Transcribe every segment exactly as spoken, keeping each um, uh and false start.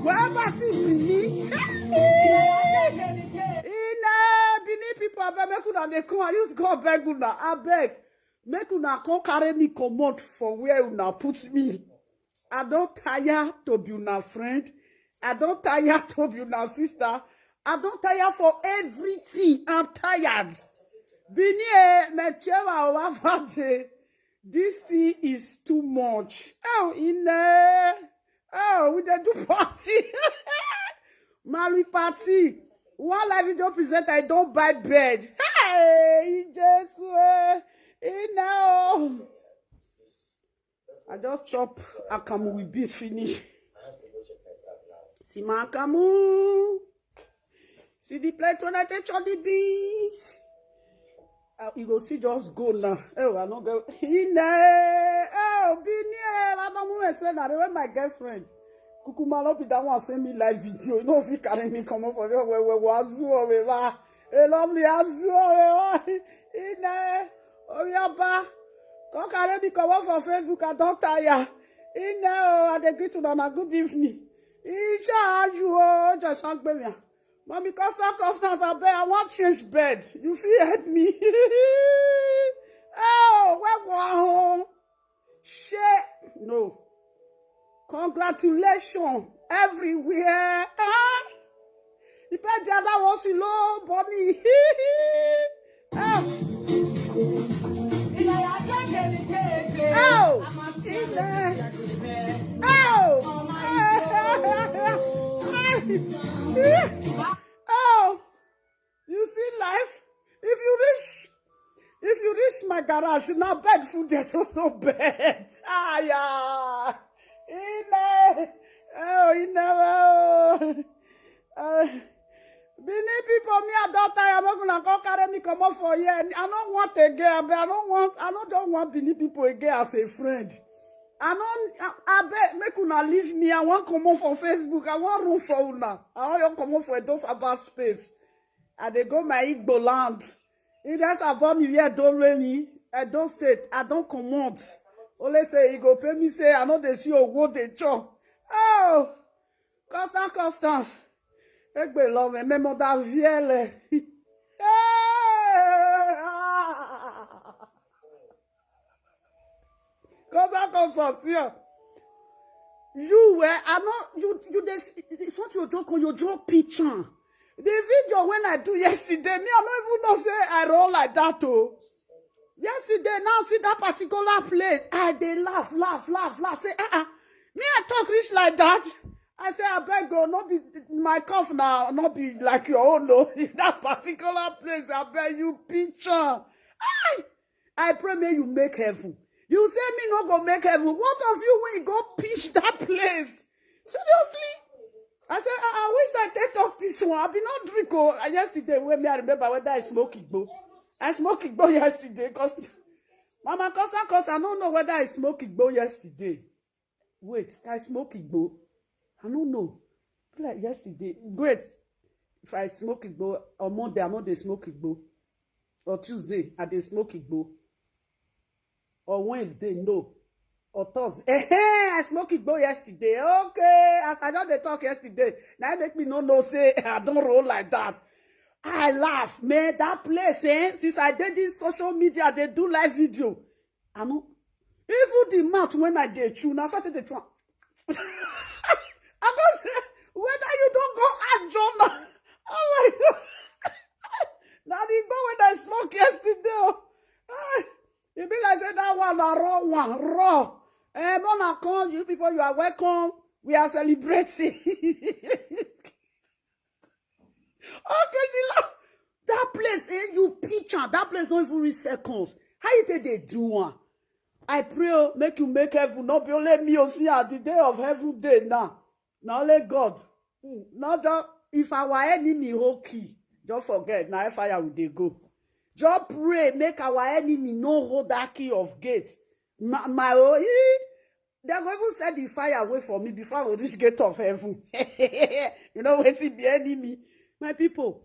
Wherever thing be me. In uh, Benin people, abeg, make una dey come. I use God beg una, abeg. Make una come carry me comot for where una put me. I don tire to be una friend. I don tire to be una sister. I don tire for everything. I'm tired. Benin, eh, Mechewa, Owafade. This thing is too much. Oh, in there. Oh, we dey do party. Mali party. One live video presenter, I don't buy bed. Hey, Jesus. Eh. You know. I just chop akamu with beef finish. See my akamu. See the plate when I take all the beans. Uh, you go see just go now. Oh, I no go. He ne. Oh, be near. I don't want to say that. When my girlfriend. Kukuma no be that one send me live video. You know if you carry me come up for your way, way, wazu over. A lovely azu over. He ne. Oh, yeah, ba. Come carry me come up for Facebook. I don't tire. He ne. Oh, I dey greet you on a good evening. He charge you. Oh, just hang me. Mommy, custom customers, I beg, I want change bed. You feel help me? Oh, where go home? Share. No. Congratulations everywhere. Ah. You bet the other ones below, Bonnie. Oh. Oh. Ilẹ̀. Oh. Oh. You see life? If you reach, if you reach my garage, now bed food there so so bed. Ah yeah. Ilẹ̀. Oh, you never. Uh, Benin people, me, I don't tire. Make una come carry me come up for here. I don't want again. I, I don't want. I don't, don't want Benin people again as a friend. I don't. I, I beg, make una leave me. I want come up for Facebook. I want room for una. I want you come up for those about space. I dey go my Igbo land. If that's about me, where don't rain me. I don't state. I don't command. Only say he go pay me. Say I know they see a wood they chop. Oh. Constant, constant. Egbe love me, me mother vielle. Constant, constant, yeah. You were, I know, you, you, this, it's not your joke, your joke picture. The video when I do yesterday, me, I don't even know say I roll like that, oh. Yesterday, now see that particular place. I they laugh, laugh, laugh, laugh. Say, uh-uh. Me, I talk rich like that. I say, I beg God, not be my cough now, not be like your own, no. That particular place, I beg you, picture. I, I pray may you make heaven. You say me no go make heaven. What of you when you go pitch that place? This one, I be not drink. Oh, and yesterday, when me, I remember whether I smoke igbo. I smoke igbo yesterday, cause Mama Kosa, cause I don't know whether I smoke igbo yesterday. Wait, I smoke igbo. I don't know. Be like yesterday. Wait, if I smoke igbo on Monday, I know they smoke igbo. Or Tuesday, I dey smoke igbo. Or Wednesday, no. Or Thursday. Eh, eh, I smoke igbo yesterday. Okay, as I just dey talk yesterday, now make me no know say I don't roll like that. I laugh, man. That place, eh? Since I did this social media, they do live video. I know. Even the mouth when I dey chew, now I dey chew. I go say, whether you don't go add Jonah. Oh my God. Now the go when I smoke yesterday. Oh. Ah, e be like say that one na raw one, raw. Eh, Mona come, you people, you are welcome. We are celebrating. Okay, the la- that place, eh, you picture that place not even reach seconds. How you take they do one? I pray, oh, make you make heaven not be only me, oh, see at the day of heaven day now. Now only God. Hmm, not that if our enemy hold key, don't forget now fire will they go. Just pray, make our enemy no hold that key of gate. My, my oh, he, they go even set the fire away for me before I go reach gate of heaven. You know what it be enemy, my people.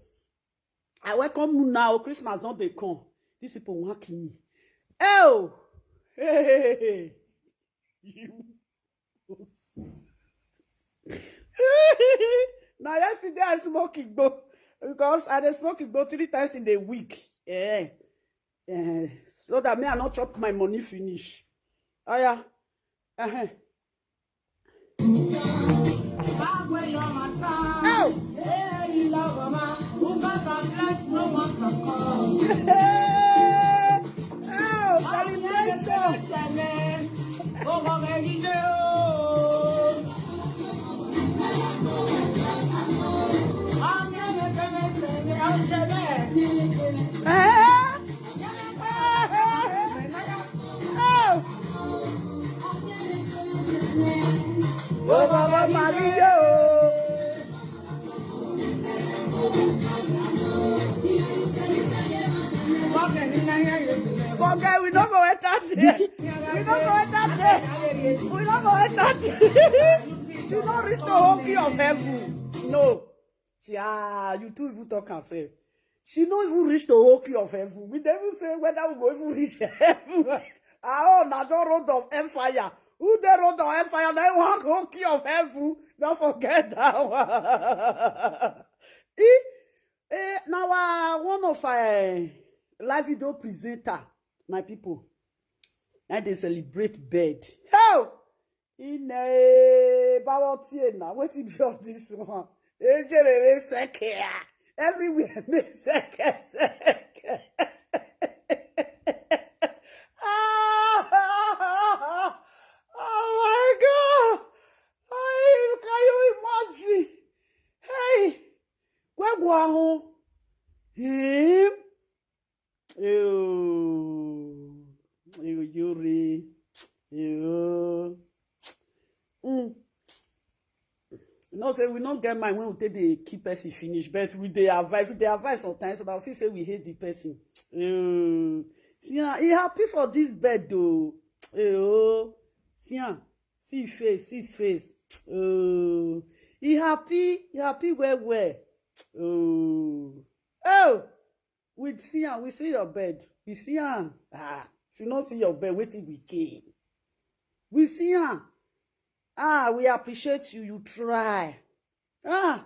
I welcome you now. Christmas don't they come. These people want kill me. Oh, hey, hey, hey, hey. You. Now yesterday I smoke igbo because I dey smoke igbo three times in a week. Eh, eh, so that me I not chop my money finish. Oh yeah. Uh-huh. Oh. Oh, celebration. Eh? Oh, Baba Maria, oh. Forget, we no go enter there. We no go enter there. We no go enter there. She no reach the whole key of heaven. No. She, ah, you too even talk and fail. She no even reach the whole key of heaven. We never say whether we go even reach heaven. Ah, oh, na the road of hellfire. Who the road of hellfire? Na one whole key of heaven. Don't forget that one. Eh, eh, now, uh, one of our live video presenter, my people, now they celebrate bed. How? Ine, bawo tie na. Wetin be all this one? Ejere me seke. Everywhere me seke seke. Ah, oh my God. Hey, can you imagine? Hey, where go home? Him? Ew. Ew, Yuri. Ew. Mm. You know, say we don't get mind when we take the key person finish, but we dey advise, we dey advise sometimes, but we feel say we hate the person. Ew. See, ah, he happy for this bed though. Ew. See, ah, see his face, see his face. Ew. He happy, he happy well well. Ew. Oh. We see am, we see your bed. We see am. Ah, if you no see your bed, wetin we gain? We see am. Ah, we appreciate you. You try. Ah,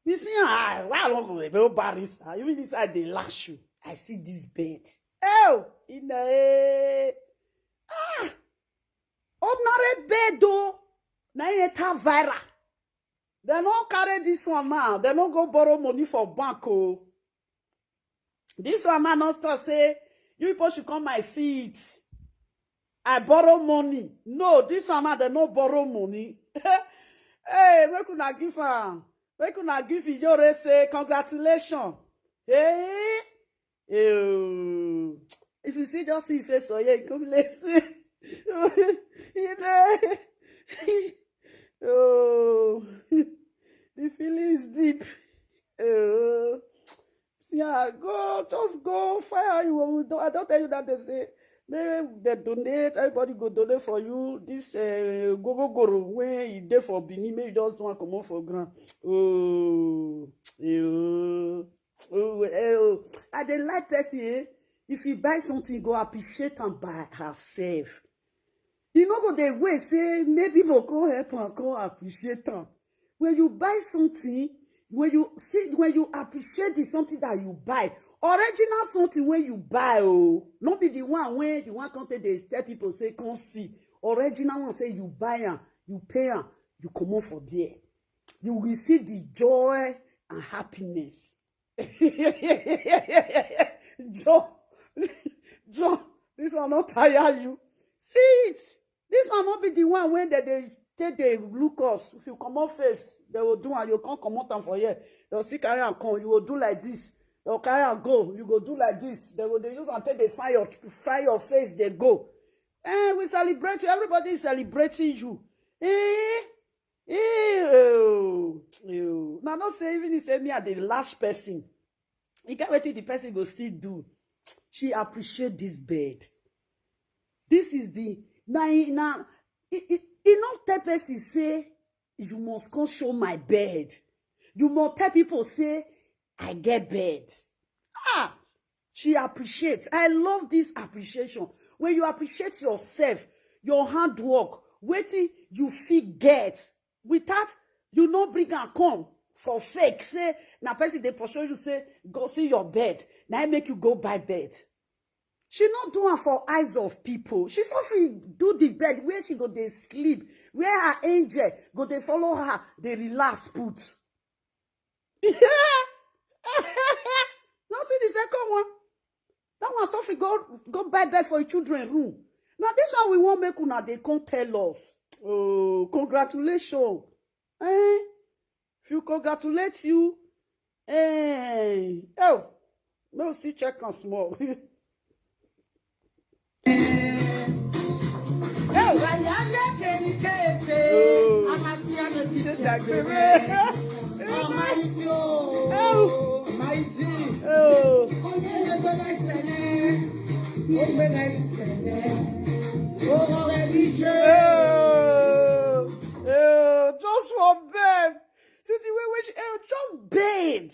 we see am. Ah, why I wan go dey barista? Even this side dey lash you. I see this bed. Oh, in the ah, ordinary bed though. Na e enter viral. Dem no carry this one now. Dem no go borrow money for bank. Oh. This one man no start say, you people should come my seat. I borrow money. No, this one man, they no borrow money. Hey, make una give am. Make una give Ijore say congratulations. Hey, ew. If you see, just see face for here, come listen. You know, oh, the feelings deep. Just go fire you. We don, I don tell you that they say, make they donate, everybody go donate for you. This, uh, gogogoro wey you dey for Benin, make you just do am comot for ground. Oh, eh, oh, oh, eh, oh. I dey like person, eh? If you buy something, go appreciate am by herself. You no go dey wait say maybe people go help am, go appreciate am. When you buy something, when you see, when you appreciate the something that you buy, original something wey you buy, oh, no be the one wey the one come take dey tell people say come see. Original one, say you buy am, you pay am, you comot for there. You will see the joy and happiness. John, John, this one no tire you. See it. This one no be the one wey dem dey take dey look us. If you comot face, dem go do am. You come comot am for here. Dem go still carry am come. You go do like this. Dem go carry am go. You go do like this. Dem go dey use am take dey fine your, fine your face dey go. Eh, we celebrate you. Everybody is celebrating you. Eh, eh, oh, oh. Now, not say, even if say me, I dey lash person. You get wetin the person go still do. She appreciate this bed. This is the, na, na, e, e, e no tell person say, "You must come show my bed." You must tell people say, "I get bed." Ah, she appreciates. I love this appreciation. When you appreciate yourself, your handwork, wetin you fit get, without you no bring am come for fake. Say, na person dey pursue you, say, "Go see your bed." Na im make you go buy bed. She no do am for eyes of people. She so fit do the bed where she go dey sleep, where her angel go dey follow her, dey relax put. No see the second one. That one so fit go, go buy bed for your children room. Now this one we wan make una dey come tell us. Oh, congratulations. Eh? If you congratulate you, eh, oh, no, still check am small. Oh. Oh. Oh. Oh. Oh. Just for bed. See the way which, eh, just bed.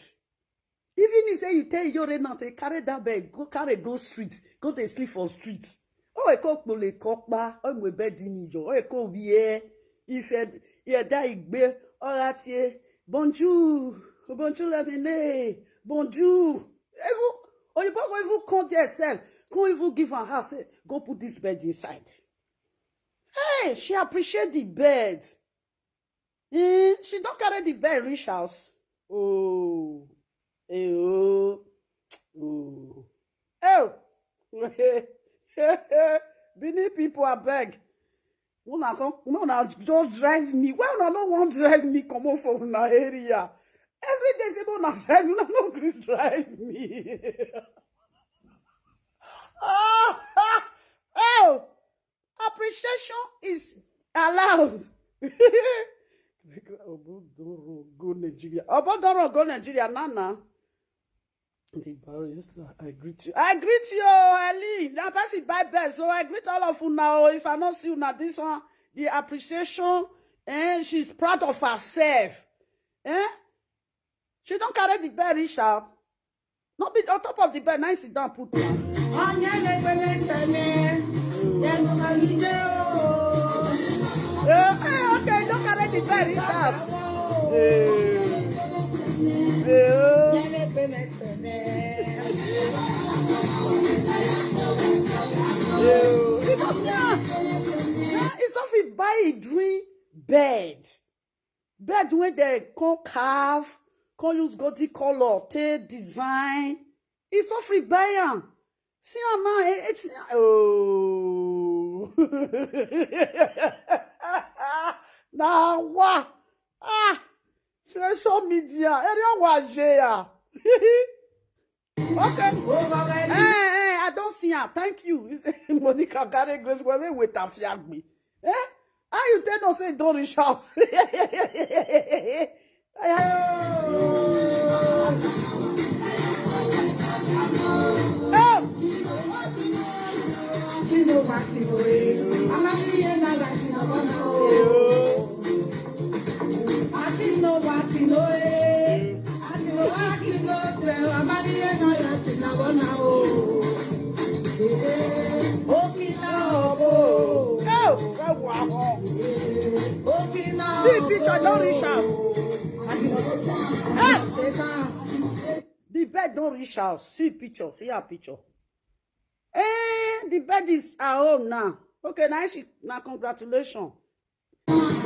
Even if say you tell Iyore now, say, "Carry that bed, go carry, go street, go dey sleep for street." Oh, e ko kpole kokpa, oh, my bed in your, oh, e ko wie. If you, you die, igbe, all that ye. Bonjour, bonjour, la mene, bonjour. Even, or you go even come there sef, come even give am house, say, "Go put this bed inside." Hey, she appreciate the bed. Eh, she don carry the bed reach house. Oh, eh, oh, oh, oh. Benin people, abeg. Una come, una just drive me. Why una no wan drive me comot for una area? Every day say una drive, una no gree drive me. Ah, oh. Appreciation is allowed. Obodoro go Nigeria. Obodoro go Nigeria, Nana. The barrister, I greet you. I greet you, oh, Eli. Now, person buy best, so I greet all of you now. If I not see you now, this one, the appreciation, and she's proud of herself. Eh? She don't carry the bed reach out. No be on top of the bed, now sit down, put am. Onye na-ekpele nsele, ya nọ na ije o. Eh, eh, okay, don't carry the bed reach out. Eh, eh, oh. Onye na-ekpele nsele. Eh, oh. You must, ah, it's of a buy a dream bed. Bed wey dem come carve, come use golden color take design. E so free buy am. See am now, eh, eh, see am. Oh. Na wa. Ah, social media, area wa je ya. Okay. Eh, eh, I don't see her. Thank you. Monica carry Grace well, wait and fiag me. Eh? How you tell us say don't reach out? Eh, Oh, wow. See picture, don't reach house. Ah! The bed don't reach house. See picture, see her picture. Eh, the bed is her own now. Okay, now she, now congratulations. Oh.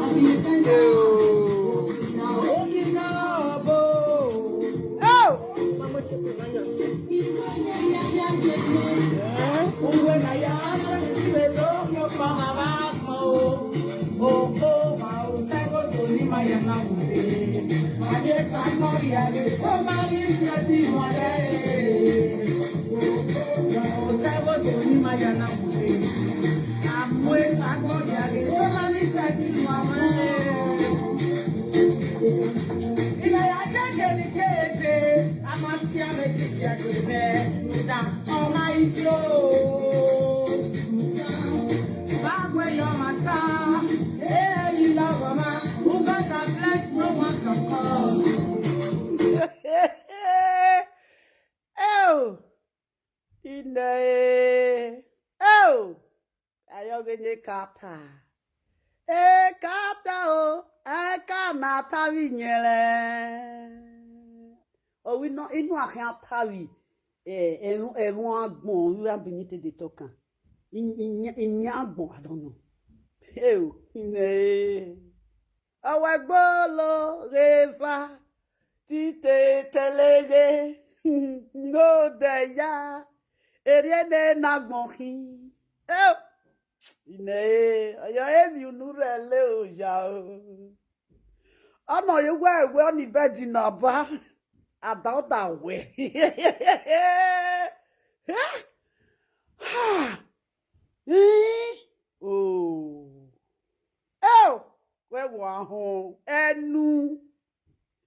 Oh, Ine. Oh, ayo gene kata. E kata o, e ka na tavi nyere. O wi no, inu ahe atavi. Eh, eh, eh, won agbon, you have been eating the token. In, in, in agbon, I don't know. Hey, oh, Ine. Awe gbolo reva, tite telege, no de ya, eri ene na gbon hi. Eh, Ine, oyo emi unu re le oya o. Ono ye we we oni bed na ba, ada oda we. Eh? Oh. Oh. We wa ho. Enu.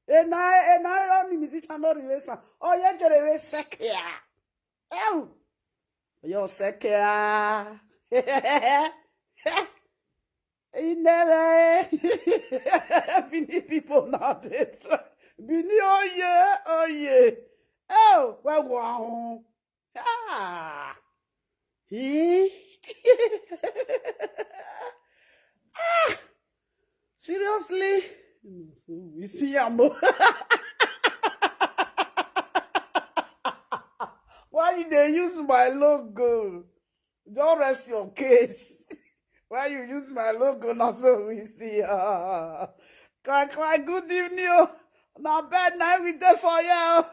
Ena, ena, oni musician no revesa. Oye jere we sekia. Oh. Yo sekia. He never. Bini people now dey try. Bini oye, oye. Oh, we wa ho. Ah. He. Ah. Seriously? So we see am o. Why you dey use my logo? Don't rest your case. Why you use my logo? Now so we see. Ah. Cry, cry, good evening. Oh. Now bed now we dey for you.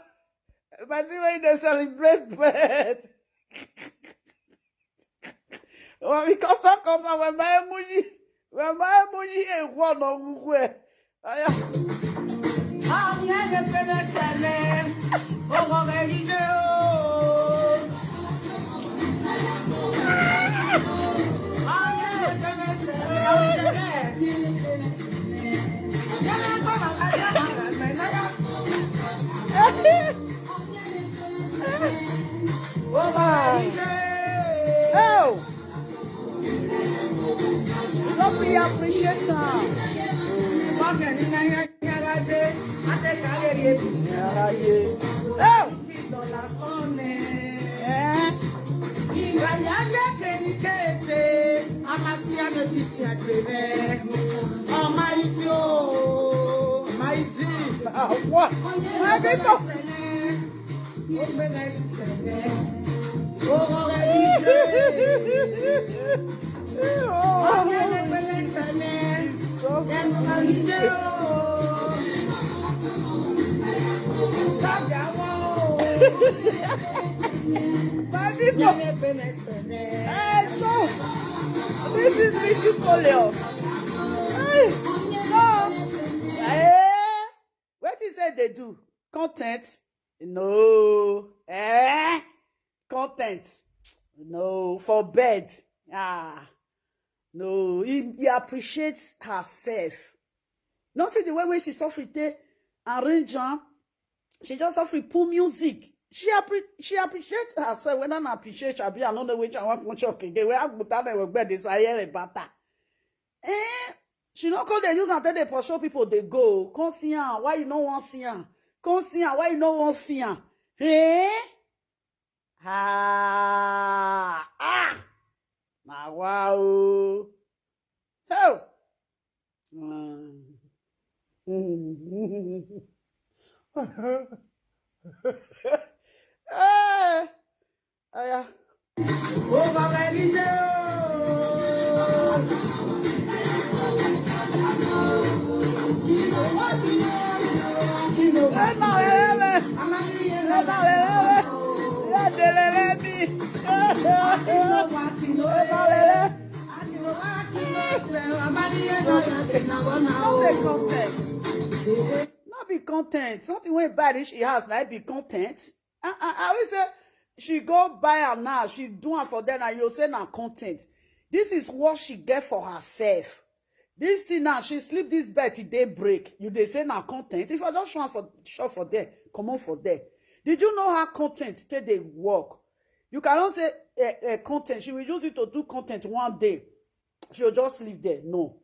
Person wey dey celebrate birth. Well, because of course, when my money, when my money is one of where. Oh! You don't really appreciate am. Oh! Eh? Ah, what? My people. My people, eh, so, this is ridiculous. Hey, no. Eh, what is it they do? Content? No. Eh? Content? No. For bed? Ah. No. He, he appreciates herself. No see the way when she suffer, they arrange her. She just suffer, put music. She appre she appreciate herself, whether na appreciate abi I no know wetin I wan come talk again. Wey Agbuta na Ewegbe dey say ayere bata. Eh? She no come dey use am take dey pursue people dey go. Come see am, why you no wan see am? Come see am, why you no wan see am? Eh? Ah, ah. Na wa o. Hell. Mm. Eh. Aya. Not a content. Not be content. Something wey buy reach e house na be content. I, I, I will say she go buy am now. She do am for there now. You say na content. This is what she get for herself. This thing now, she sleep this bed till day break. You dey say na content. If I just show am for shop for there, comot for there. Did you know how content take dey work? You cannot say uh, uh, content. She will use it to do content one day. She will just sleep there. No.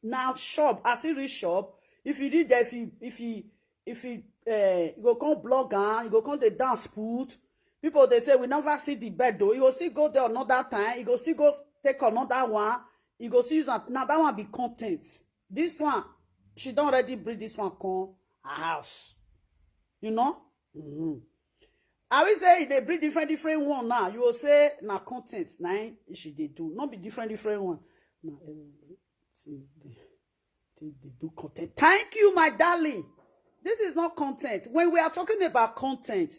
Now shop, as he reach shop, if you did there, if he if he if he uh, you go come blog am, you go come the dance put. People they say we never see the bed though. You go still go there another time. You go still go take another one. You go still use am. Now that one be content. This one, she don't already bring this one come her house. You know? Mm-hmm. I will say they bring different different one now. You will say na content na she dey do. Not be different different one. Na eh, see, they, they, they do content. Thank you, my darling. This is not content. When we are talking about content,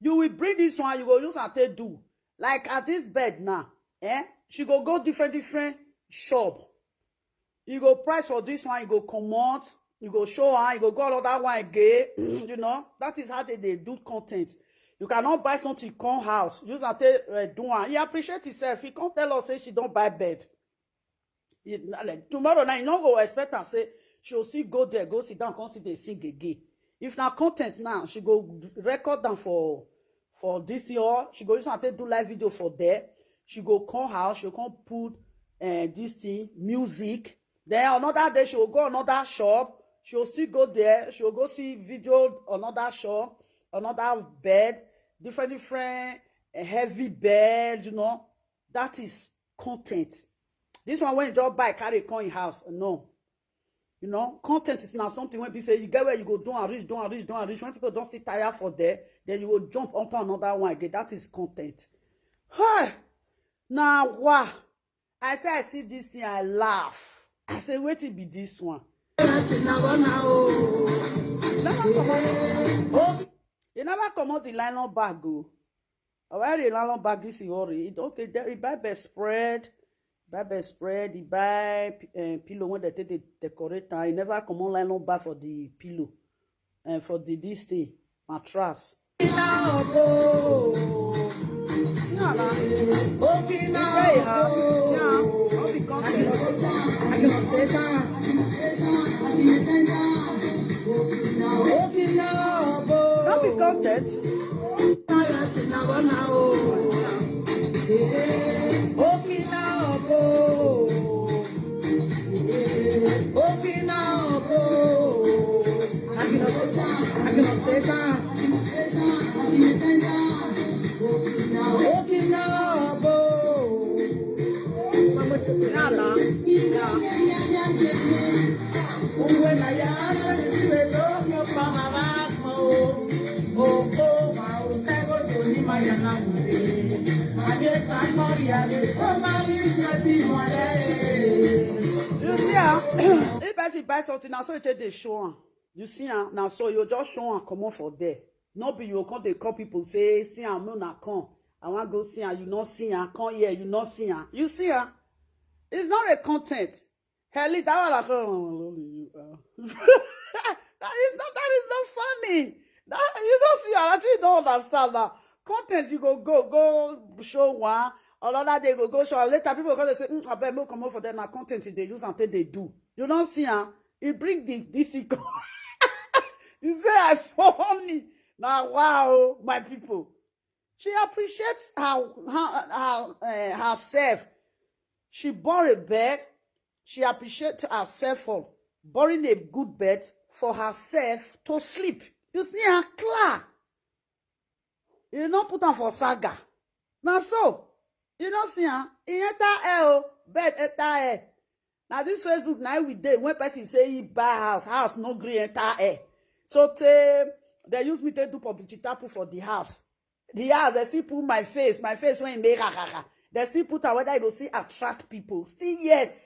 you will bring this one, you go use and take do. Like at this bed now, eh? She go go different different shop. You go price for this one, you go comot, you go show her, you go go another one again. You know, that is how they, they do content. You cannot buy something come house, use and take uh, do one. He appreciate himself. He can't tell us say she don't buy bed. It, like, tomorrow night, you no go expect her say she will still go there, go sit down, come sit dey sing again. If na content now, she go record am for for this thing, or she go use am take do live video for there. She go come house, she go come put uh, this thing, music. Then another day, she will go another shop. She will still go there. She will go see video another shop, another bed, different different uh, heavy bed. You know, that is content. This one when you just buy carry come in house, no. You know, content is now something when people say you get where you go do and reach, do and reach, do and reach. When people don't sit tired for there, then you will jump onto another one again. That is content. Hey, now wow. I say I see this thing, I laugh. I say, wait it be this one. You never come out the nylon bag go. Why the nylon bag is worry? It okay, there you buy bedspread, buy bedspread, you buy uh, pillow when they take the decorate and you never come on nylon bag for the pillow and for the this thing, mattress. See her now. He get a house. See her. All the content. No be content. You see, ah, if person buy something, now so it take dey show am. You see, ah, now so you just show am comot for there. No be you come dey call people say, see am, no na come. I wan go see am, you no see am, come here, you no see am. You see am? It's not a content. Heli, that one like, oh, you are. That is not that is not funny. That you don't see, I think you don't understand that. Content you go go go show one, another day go go show. Later people come dey say, mm, I bet no come for them. Now content they use and take they do. You don't see, huh? He bring the this he come. You say I funny. Now, wow, my people. She appreciates her, her, her, uh, herself. She bought a bed. She appreciates herself for buying a good bed for herself to sleep. You see her clear. You no put am for saga. Na so. You no see am. E enter air o. Bed enter air. Na this Facebook na we dey when person say he buy house, house no gree enter air. So tey dem use me take do publicity tapu for the house. The house, dem still put my face, my face wey e make kakaka. Dem still put am whether e go still attract people. Still yet,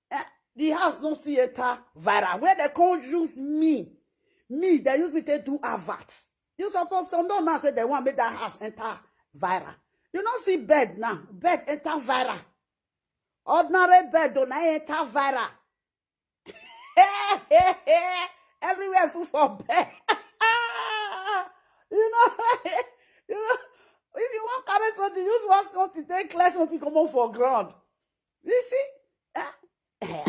eh, the house no still enter viral. Where dem come use me, me, dem use me take do advert. You suppose to know now say dem wan make that house enter viral. You no see bed now, bed enter viral. Ordinary bed o, na e enter viral. Everywhere full for bed. You know, you know, if you wan carry something, use one something take clear something comot for ground. You see? Eh? Oh!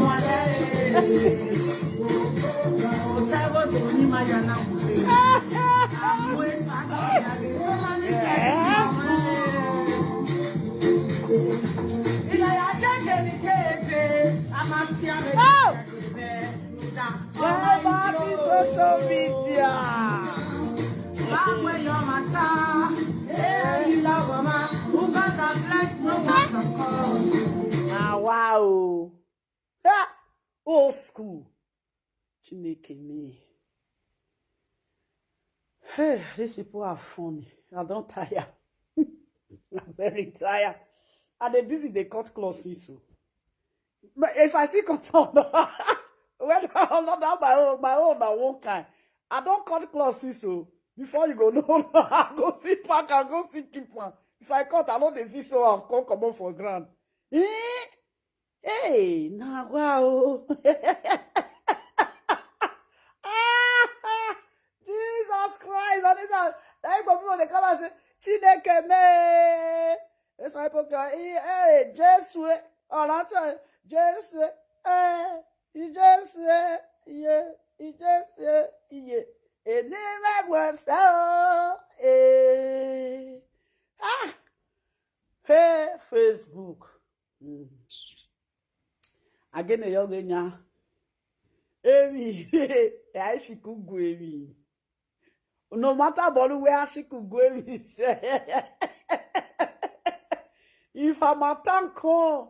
Baba, this social media. Ah, wow. Ha! Old school. Chineke me. Hey, these people are funny. I don tire. I'm very tired. I dey busy dey cut cloth since o. But if I see cut on, whether or not that my own, my own na one kind. I don cut cloth since o. Before you go know, I go see pack, I go see keep am. If I cut, I no dey see so I come comot for ground. Eh? Hey, na wa o. Ah, Jesus Christ, and this one, na Igbo people dey call am say, "Chineke me." It's my book, eh, eh, Jesu, eh, ọ na-achọ Jesu, eh, i Jesu, eh, iye, i Jesu, eh, iye. Enime gwe nsa o, eh. Ah, hey, Facebook. Mm. Agene yoge nya. Emi, ya shiku gwe mi. No matter bolu where shiku gwe mi say. If harmattan come,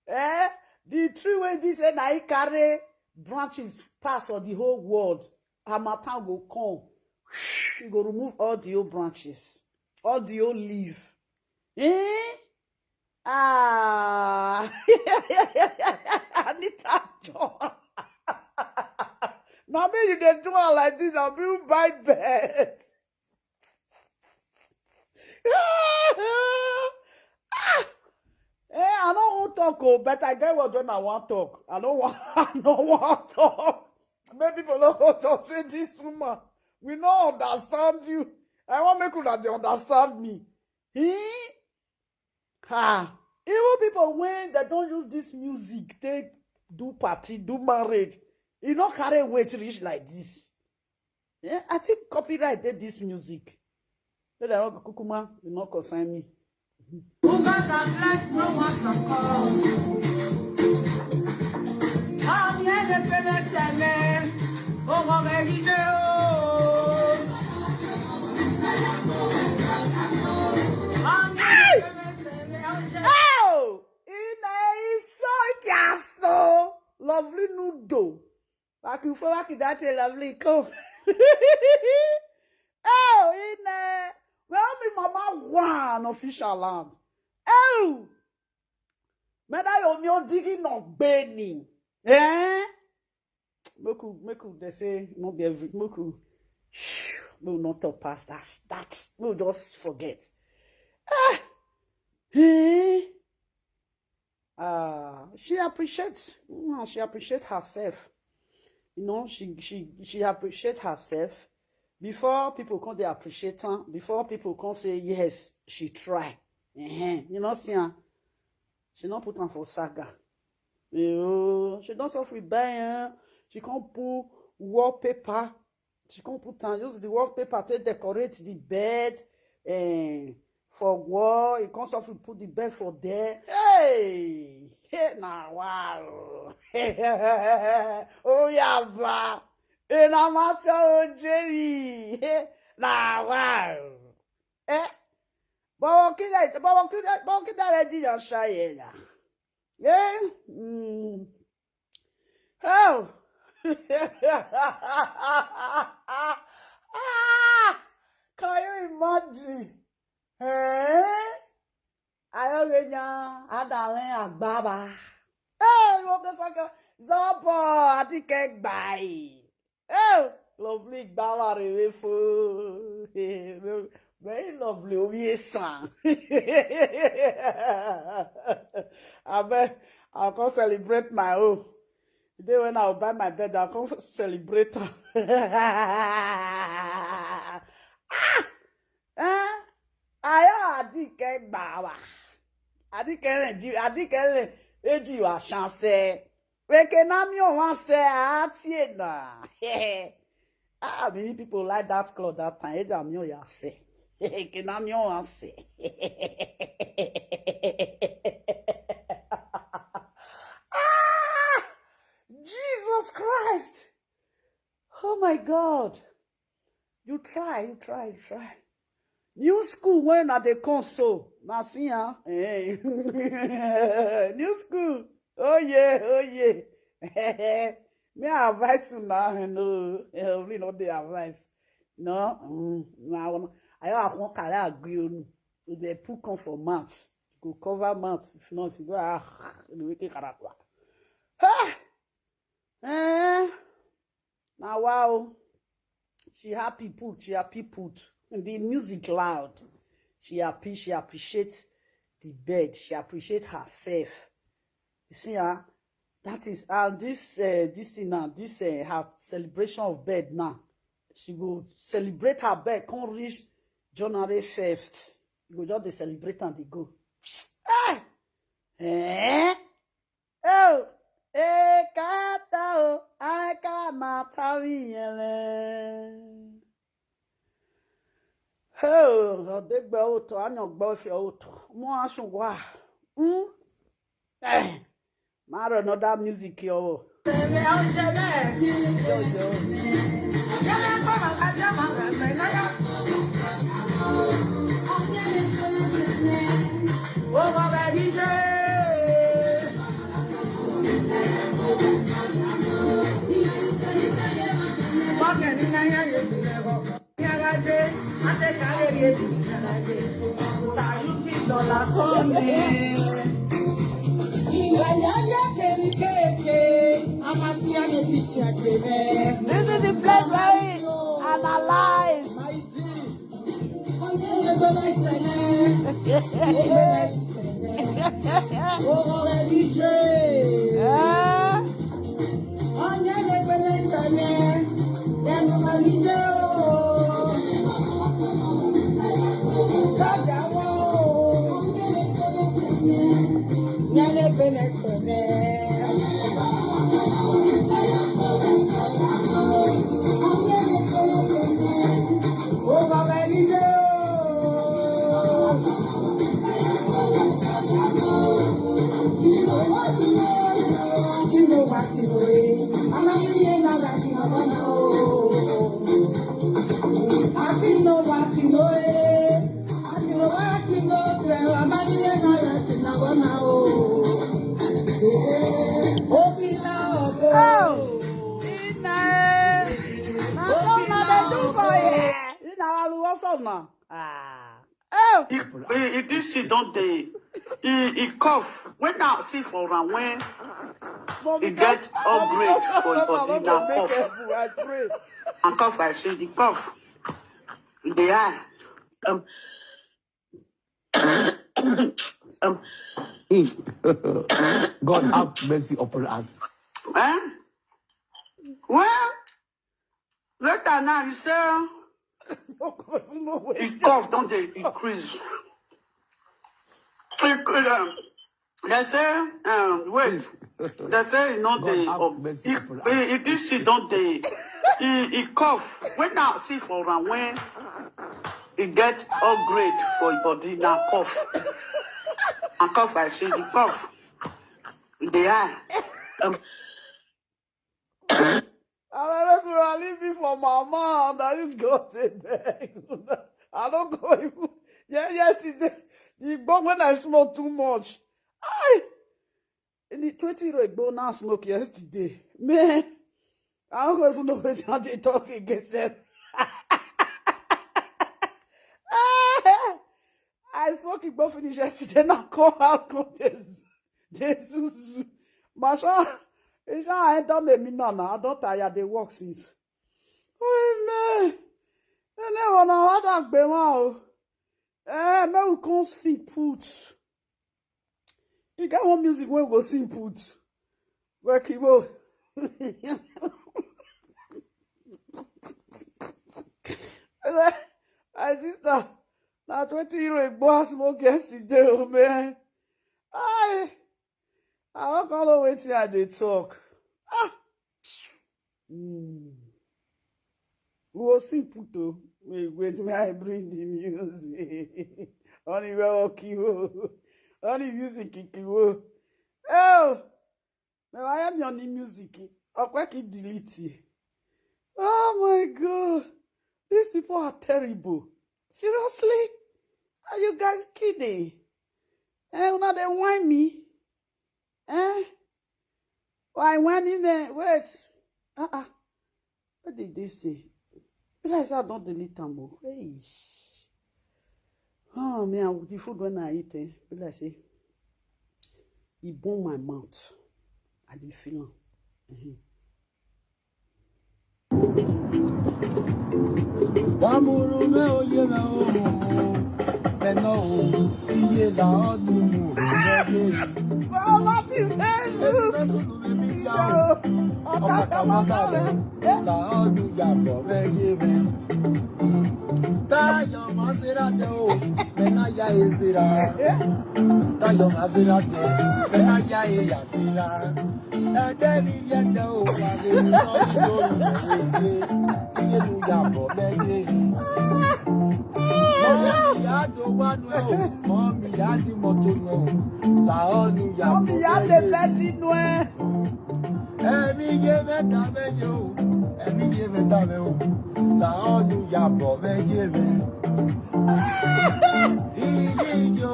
eh, the tree wey be say na e carry branches pass for the whole world, harmattan go come. E go remove all the old branches, all the old leaf. Eh? Ah, Anita John. Now me you dey do am like this, I'll be buy bed. Ah! Eh, I no wan talk o, but I get word when I wan talk. I no wan, I no wan talk. Make people no go talk say this woman, we no understand you. I wan make una dey understand me. Eh? Ha! Even people when they don't use this music, they do party, do marriage. E no carry weight reach like this. Yeah, I think copyright dey this music. Say dem no go kukuma, e no concern me. Who got the bless, no one can cause. How the head of the same, oh, what are you do? Hey! Oh! Ina iso kiaso. Lovely noodle. Waki fo waki dati lovely ko. Oh, ina. Well, me mama one official land. Oh. Meda yo mi odigi no gbeni. Eh? Make we, make we, they say, no be every, make we, make we not talk past that. That, we just forget. Ah, eh? Ah, she appreciates, mm, she appreciates herself. You know, she, she, she appreciates herself. Before people come, they appreciate her. Before people come say, "Yes, she try." Ehen, you know, see her. She not put on for saga. You, she don't suffer buy her. She can't put wallpaper. She come put am, use the wallpaper take decorate the bed, eh, for wall. He come softly put the bed for there. Hey, hey, na wow. Oh yeah, ba. Hey, na master Ojeri. Hey, na wow. Eh? But what can I, but what can I, but what can I do your shy? Eh? Mm. Oh. Ah, can you imagine? Eh? Ayọ̀rẹ̀yà adàlẹ́ àgbàbà. Hey, what the soccer? Zọ́bọ̀ àti kẹgbàáyì. Oh, lovely gbàwà rèé fún. Very lovely, orí èsàn. Abeg, I'll come celebrate my own. The day when I will buy my bed, I'll come celebrate am. Ah! Eh? Ayọ̀ àdìkẹ́ gbà wá. Àdìkẹ́ rẹ̀ jí, àdìkẹ́ rẹ̀ èjì wá ṣanṣẹ́. Weke na mi o wan say ati na. Ah, many people like that cloth that time. Eda mi o ya say. Weke na mi o wan say. Ah, Jesus Christ. Oh my God. You try, you try, you try. New school when I dey come so. Na see am. Eh. New school. Oh yeah, oh yeah. Me I advise you now, no. Eh, we no dey advise. No. Mm, na one. I have one career agree on. If they put come for months, go cover months. If not, you go ah, the wicked character. Ha! Eh? Now wow. She happy put, she happy put. The music loud. She happy, she appreciate the bed. She appreciate herself. You see her? That is, and this uh, this thing now, this uh, her celebration of bed now. She go celebrate her bed, come reach January first. You go just dey celebrate and dey go. Eh? Eh? Oh, eh, kata o, aka na tawi yele. Oh, odegbe oto, anyogbe ofi oto. Mo asun wa. Hmm? Eh. Maro another music yo. This is the place where we analyze. Eh? Oh, Ina, eh. Na so una dey do for here. Ina, what's up now? Ah. Oh. He, he, he did sit down there. He, he cough. When I see for am, when he get upgrade for his body, na cough. And cough, I say the cough. They are. Um, um, God have mercy upon us. Eh? Well, later now, you say, his cough don dey increase. He, um, they say, um, wait, they say e no dey, um, he, he, he, this thing don dey, He, he cough. When I see for am, when he get upgrade for him body, na cough. Na cough, I say the cough. The eye. Um, I don't know, leave me for my mom. That is God to beg. I don't go even. Yeah, yesterday, the bug when I smoke too much. I in the twenty year ago now smoke yesterday. Man, I don't go even know what they talk against them. I smoke it go finish yesterday. Now come out, come this, this zuzu. Masha, it's not I don't make me now. Now I don't tire. They work since. Oh man, you never know how that be, wow. Eh, me we come sing put. You get one music when we go sing put. Work it well. My sister, now twenty year ago, I smoke yesterday, oh man. I, I don't know wetin I dey talk. Ah. Mm. We go sing put o. Wait, wait, may I bring the music? Only we okay o. Only music kiki o. Oh, may I am on the music? Okay, delete it. Oh my God, these people are terrible. Seriously, are you guys kidding? Eh, una dey whine me? Eh? Why when him eh, wait? Uh-uh. What did they say? Be like say I don't delete am o. Hey. Oh man, the food when I eat, eh? Be like say e burn my mouth. I dey feel am. Mhm. Wamuru me oye me o, me no o, iye la ọdún mu o, me ye. Bàbá ti fẹ́ lu. Ẹni fẹ́ sùn mi bí ya o, ọmọ kàmá kàmá, la ọdún yàbọ̀ me ye me. Táyọ̀ máa ṣe ra tẹ o, me náà yá e ṣe ra. Táyọ̀ máa ṣe ra tẹ, me náà yá e yà ṣe ra. Ẹ̀jẹ̀ mi yẹ tẹ o, pàdé mi sọ mi lórí ìwé ìwé. Iye lu yàbọ̀ me ye. Mọ́mí yá do wá nu ẹ̀ o, mọ́mí yá di mọ́tò nu ẹ̀ o. Làọ́nu yàbọ̀ Mọ́mí yá me lè ye. bẹ́ dínú ẹ. Ẹ̀mí yé mẹ́ta me ye o, ẹ̀mí yé mẹ́ta me o. Làọ́nu yàbọ̀ me ye me. Iye yo,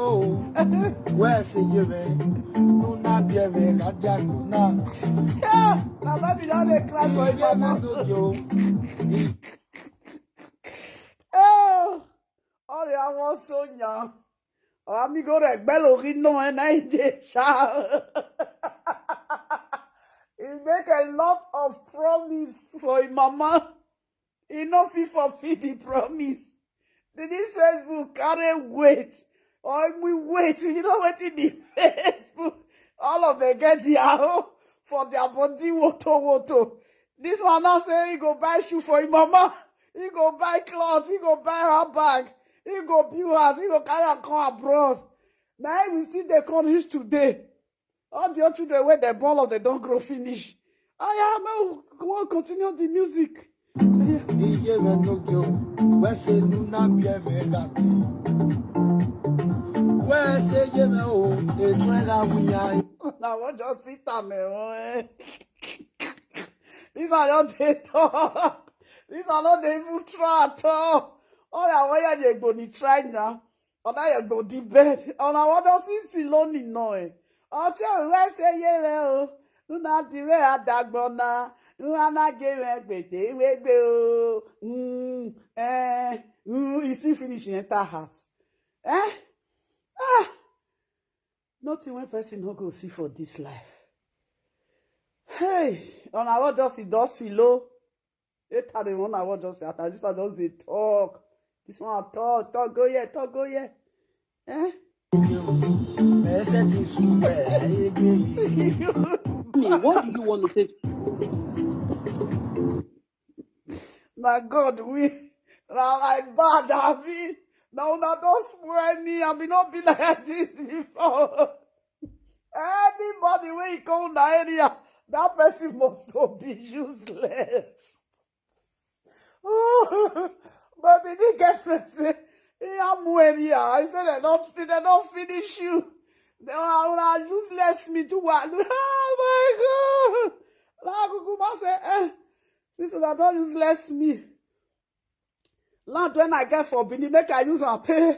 wẹ́ẹ̀sì ye me. Nuna bíẹ̀ me, kájà nuna. Yeah, bàbá mi yá lè cry for Iye him me mama. no yo. Oh, ọ̀rẹ́ àwọn sóyà. Ọ̀rọ̀ mi kò rẹ̀ gbẹ́ lórí náà ẹ̀ náà ìdè ṣá. He make a lot of promise for him mama. He no fit fulfill the promise. This Facebook carry weight. Or we wait. You know what in the Facebook? All of them get their own for their body woto woto. This one now say he go buy shoe for him mama. He go buy cloth. He go buy her bag. He go build house. He go carry her come abroad. Now we still dey come reach today. All the old children wey dem born, all of them don grow finish. Oya, make we wan continue the music. Iye me no yo. Wẹ́ẹ̀sì nuna bíẹ̀ me gàdí. Wẹ́ẹ̀sì ye me o, ètò ẹ̀ la wíyá. Na wan just sit am eh. This one don dey talk. This one no dey even try at all. All I wan hear the Egboni try now. Ọ̀nà yẹn gbò di bẹ́ẹ̀. Ọ̀nà àwọn ọdọ sí sí lónìí náà ẹ̀. Ọtí òwúrọ̀ ṣe yé rẹ o. Nuna di rẹ̀ àdàgbọ̀n náà. Nuna náà gé rẹ̀ gbèdé wégbé o. Mm, eh, mm, e still finish enter house. Eh? Ah! Nothing when person no go see for this life. Hey, ọ̀nà àwọn ọdọ sì dọ́ sí ló. Later the one I want just say, after this one just dey talk. This one talk, talk go here, talk go here. Eh? Ẹsẹ̀ ti sùn bẹ́ẹ̀ ayége yìí. Me, what do you want to say? Na God we, na my bad abi. Na una don spoil me, I bin no be like this before. Anybody wey come una area, that person must to be useless. But the new girlfriend say, "Yeah, I'm wearing here." I said, "They don't, they don't finish you. They are, are useless me too." What? Oh my God. Now Kukuma say, "Eh, since una don useless me, land when I get for Benin, make I use am pay.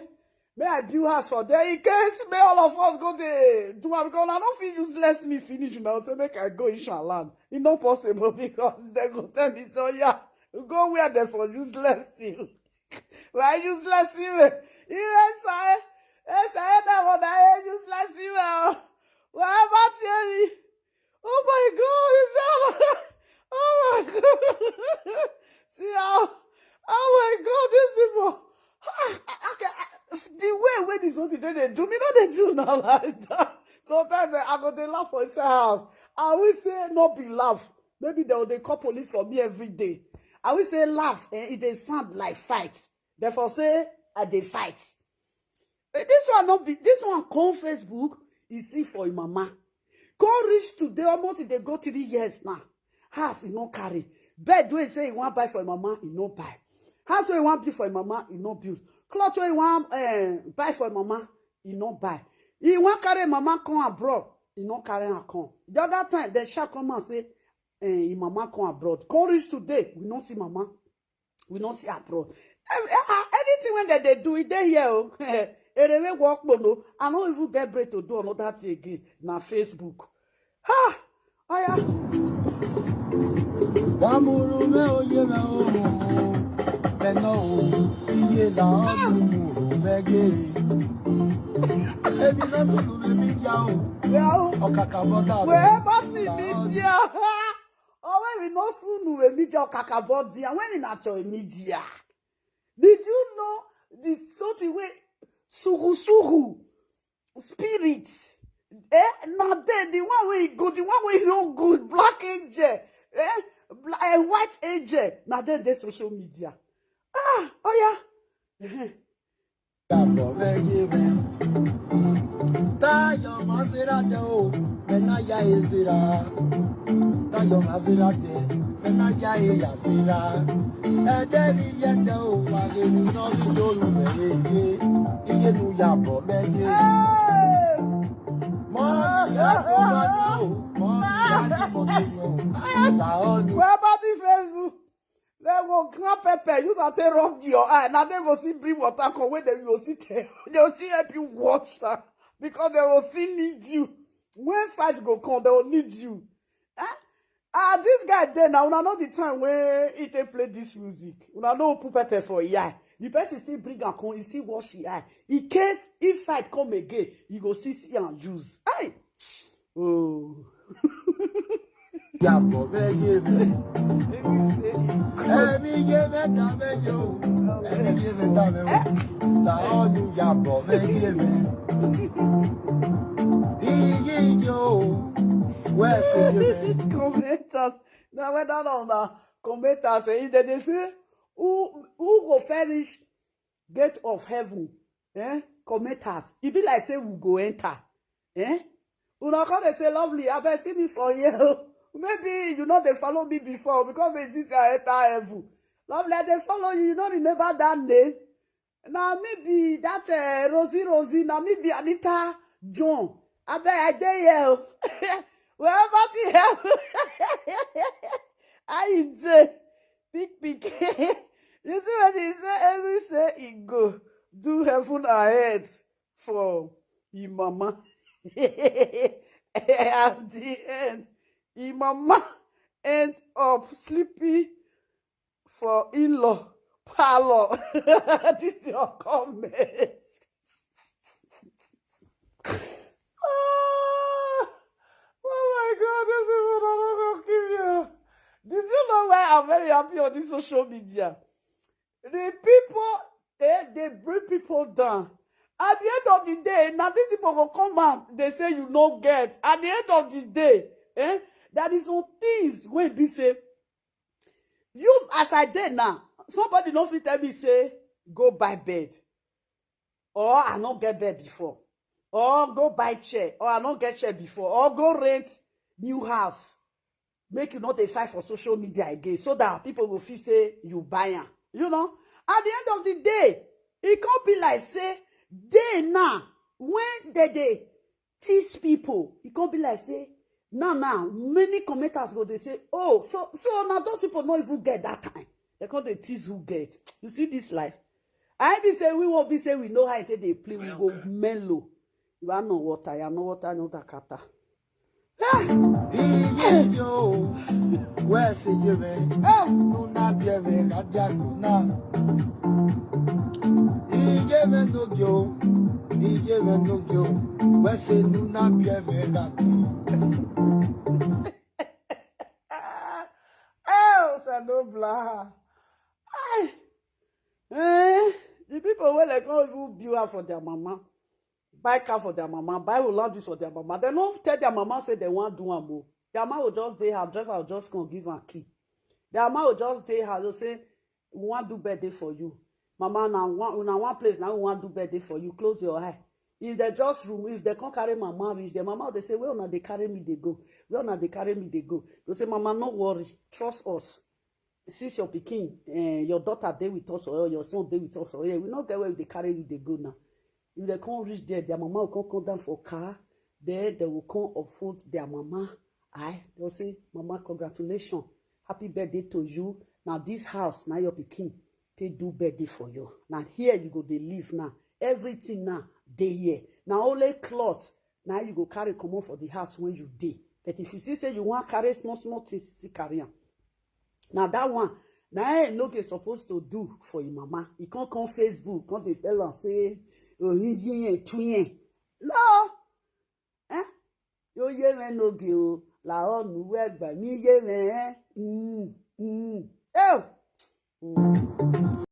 May I build house for there in case may all of us go dey do am, because I don't feel useless me finish. Now say make I go Isha land. It's not possible because they go tell me, so yeah, go where they for useless you." Why useless you? Yes, I, yes, I that one. I useless you. Why about you? Oh my God, is that? Oh my God. See how? Oh my God, these people. Ah, okay, ah, the way where this one today they do me, no, they do not like that. Sometimes eh, I go they laugh for inside house. I will say no be laugh. Maybe they they call police for me every day. I will say laugh, and it they sound like fight. Therefore say I they fight. Eh, this one not be this one come Facebook. He see for him mama. Come reach today, almost if they go three years now. House he no carry. Bed wey he say he wan buy for him mama, he no buy. House wey he wan build for him mama, he no build. Cloth wey he wan eh, buy for him mama, he no buy. He wan carry him mama come abroad, he no carry her come. The other time, they shall come and say, eh, him mama come abroad. Come reach today, we no see mama. We no see abroad. Ev- ah, anything when they, they do it, they here. Oh. Erewe work no. I no even get bread to do another thing again. Na Facebook. Ha! Aya. Wamuru me oye me o, me no o, iye la ọdún muru me ye. Ebi no sunu me mi dia o, Well, ọkaka bọta where party media? Oh, when we no sunu we media kaka body, and when in actual media. Did you know the something way suhu suhu spirit? Eh, na there the one way go, the one way no good, black angel, eh, bla- eh white angel. Na there they social media. Ah, oh yeah. Yàbọ̀ mẹ́yẹ mẹ́. Táyọ̀ máa ṣe ra tẹ o, mẹ́ná yá e ṣe ra. Táyọ̀ máa ṣe ra tẹ, mẹ́ná yá e yà ṣe ra. Ẹ̀jẹ̀ rí bí ẹ̀jẹ̀ o, wà lè ní iná bí lóru mẹ́yẹ yé. Iye nu yàbọ̀ mẹ́yẹ. Mọ́ mi yá tó bá ní o, mọ́ mi yá tó bá ní o. Tà ọ́ ni. Where about the Facebook? They go grab pepper, use and take rub your eye. Now they go see bring water come where they go see tell. They go see help you wash am because they go see need you. When fight go come, they will need you. Eh? Ah, this guy there now, una know the time when he take play this music. Una know put pepper for eye. The person still bring am come, he still wash his eye. In case if fight come again, he go see see and use. Hey! Oh. Yàbọ̀ mẹ́yẹ mẹ́. Ẹ̀mí yé mẹ́ta mẹ́yẹ o. Ẹ̀mí yé mẹ́ta mẹ́yẹ o. Tà ọ́ ni yàbọ̀ mẹ́yẹ mẹ́. Iye iye o. Wẹ́ẹ̀sì yé mẹ́. Commenters. Now whether or not commenters, eh, if they, they say who who go finish gate of heaven, eh? Commenters. E be like say we go enter. Eh? Una come dey say, "Lovely, I bet see me for here." Maybe you know they follow me before because they see say I enter heaven. Lovely, I dey follow you. You no remember that name? Na me be that uh, Rosie Rosie. Na me be Anita John. I bet I dey here. Wherever you have. I dey. Big big. You see what he say? Every say he go do heaven and earth for him mama. At the end, him mama end up sleeping for in-law parlor. This your comment. Ah, oh my God, this is what I'm gonna kill you. Did you know why I'm very happy on this social media? The people, eh, they bring people down. At the end of the day, now these people go come out, they say you no get. At the end of the day, eh, there is some things when be say, you as I dey now, somebody no fit tell me say go buy bed, or I no get bed before, or go buy chair, or I no get chair before, or go rent new house. Make you not dey fight for social media again, so that people will feel say you buy am. You know, at the end of the day, e come be like say day now when they dey tease people, e come be like say now now many commenters go dey say, oh, so so now those people no even get that kind. They come dey tease who get. You see this life. I be say we won't be say we know how it dey play. We go mellow. You are no water. You are no water. No dakata. Iye yo, wesi yeme, nuna bieme gadiakuna. Iye me no gyo, iye me no gyo, wesi nuna bieme gadi. Oh, Sanobla. Hey. Eh, the people wey dem come even build am for their mama, buy car for their mama, buy Hollandis for their mama. Dem no tell their mama say dem wan do am o. Their mama go just dey house, driver go just come give am key. Their mama go just dey house, go say, we wan do birthday for you. Mama, na one, una one place, na we wan do birthday for you. Close your eye. If dem just room, if dem come carry mama reach, their mama go dey say, where una dey carry me dey go? Where una dey carry me dey go? Go say, mama, no worry, trust us. Since your pikin, eh, your daughter dey with us or your son dey with us or we no get where we dey carry you dey go now. If dem come reach there, their mama go come come down for car, then they will come unfold their mama. I go say, mama, congratulations, happy birthday to you. Now this house, now your pikin take do birthday for you. Now here you go dey live now. Everything now dey here. Now only cloth now you go carry comot for the house when you dey. But if you see say you wan carry small small things, still carry am. Now that one, now I no get supposed to do for your mama. You can't come Facebook, can't dey tell am say, oh, he, he, he, twin. No. Eh? Yo ye me no ge o. La o nu we gba mi ye me. Eh? Mm. Mm. Oh.